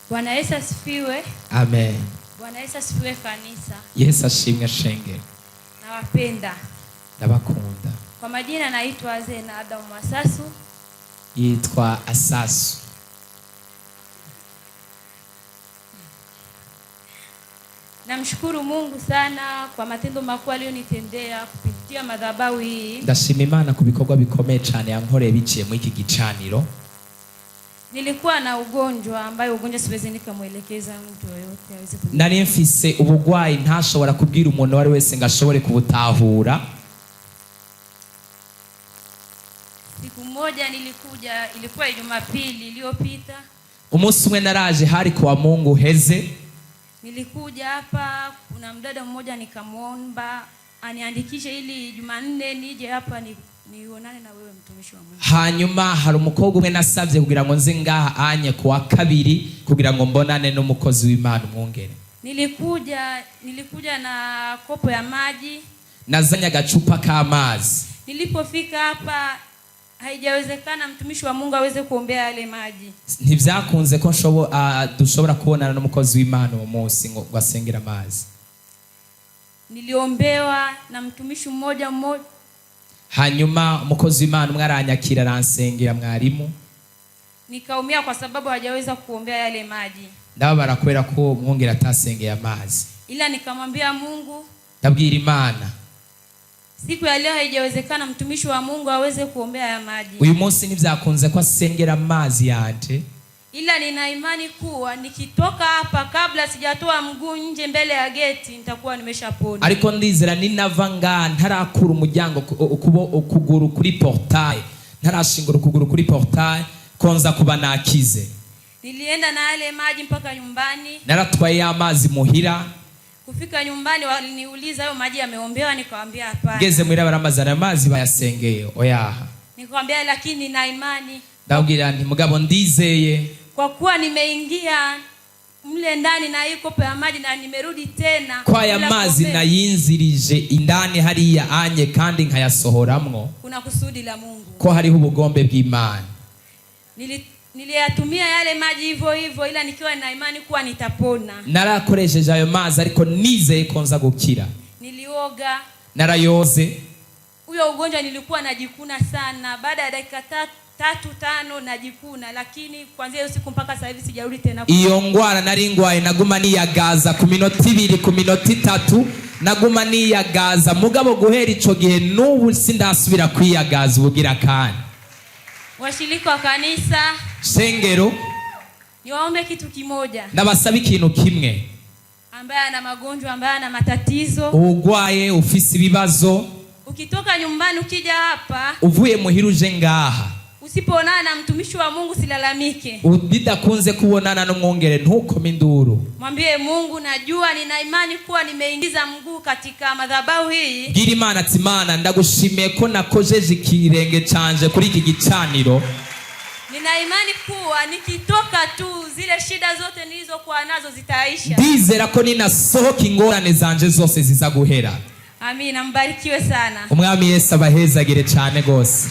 Bwana Yesu asifiwe. Amen. Bwana Yesu asifiwe kanisa. Yesu ashimwe shenge. Nawapenda. Ndabakunda. Kwa majina naitwa Zena Adam Masasu. Yitwa Asasu. Namshukuru Mungu sana kwa matendo makuu aliyonitendea kupitia madhabahu hii. Ndashima Imana ku bikorwa bikomeye cyane yankoreye biciye muri iki gicaniro. Nilikuwa na ugonjwa ambayo ugonjwa siwezi nikamwelekeza mtu yoyote aweze kuni. Nari mfise ubugwayi ntashobora kubwira umuntu uwo ari wese ngo ashobore kubutahura. Siku moja nilikuja, ilikuwa Jumapili iliyopita. Umunsi umwe naraje hari kuwa Mungu heze. Nilikuja hapa, kuna mdada mmoja nikamwomba aniandikishe ili Jumanne nije hapa nionane na wewe mtumishi wa Mungu. Hanyuma hari umukobwa umwe nasabye kugira ngo nze ngaha anye kuwa kabiri kugira ngo mbonane n'umukozi w'Imana umwungere. Nilikuja na kopo ya maji. Nazanye agacupa k'amazi. Nilipofika hapa haijawezekana mtumishi wa Mungu aweze kuombea yale maji. Ntibyakunze ko dushobora kubonana n'umukozi w'Imana uwo munsi ngo asengere amazi. Niliombewa na mtumishi mmoja mmoja. Hanyuma umukozi w'Imana umwe aranyakira aransengera mwarimu. Nikaumia kwa sababu hajaweza kuombea yale maji. Ndababara kubera ko umwungere atasengeye amazi. Ila nikamwambia Mungu, ndabwira Imana, siku ya leo haijawezekana mtumishi wa Mungu aweze kuombea haya maji. Uyu munsi ntibyakunze ko asengera amazi yanje. Ila nina imani kuwa nikitoka hapa kabla sijatoa mguu nje mbele ya geti nitakuwa nimeshapona. Ariko ndizera ninava ngaha ntarakura umuryango ukuguru kuri portail, ntarashingura ukuguru kuri portail ko nza kuba nakize. Nilienda na yale maji mpaka nyumbani. Naratwaye ya mazi muhira. Kufika nyumbani waliniuliza hayo maji yameombewa, nikamwambia hapana. Ngeze muhira baramazana amazi bayasengeye oyaha. Nikamwambia lakini nina imani. Ndabwira nti mugabo ndizeye. Kwa kuwa nimeingia mle ndani na hii kopo ya maji na nimerudi tena. Kwa aya Bila mazi kuombea. nayinzirije indani hariya anye kandi nkayasohoramwo. Kuna kusudi la Mungu. Ko hariho ubugombe bw'Imana. Niliyatumia yale maji hivyo hivyo ila nikiwa na imani kuwa nitapona. Narakoresheje ayo mazi ariko nizeye ko nza gukira. Nilioga. Narayoze. Huyo ugonjwa nilikuwa najikuna sana. Baada ya dakika 3-5 najikuna, lakini kuanzia hiyo siku mpaka sasa hivi sijarudi tena. Iyo ngwara nari ngwaye naguma niyagaza ku minota 2 ku minota 3 naguma niyagaza, mugabo guhera ico gihe n'ubu sindasubira kwiyagaza ubugira kandi. Washirika wa kanisa, Shengero, niwaombe kitu kimoja. Ndabasaba ikintu kimwe. Ambaye ana magonjwa, ambaye ana matatizo, Ugwaye ufise ibibazo, ukitoka nyumbani ukija hapa, uvuye muhira uje ngaha, usipoonana na mtumishi wa Mungu silalamike. Bidakunze kubonana n'umwungere ntukome induru. Mwambie Mungu, najua nina imani kuwa nimeingiza mguu katika madhabahu hii. Bwira Imana ati Imana ndagushimiye ko nakojeje ikirenge canje kuri iki gicaniro. Nina imani kuwa nikitoka tu zile shida zote nilizokuwa nazo zitaisha. Ndizera ko ninasohoka ingorane zanje zose ziza guhera. Amina, mbarikiwe sana. Umwami Yesu abahezagire cyane gose.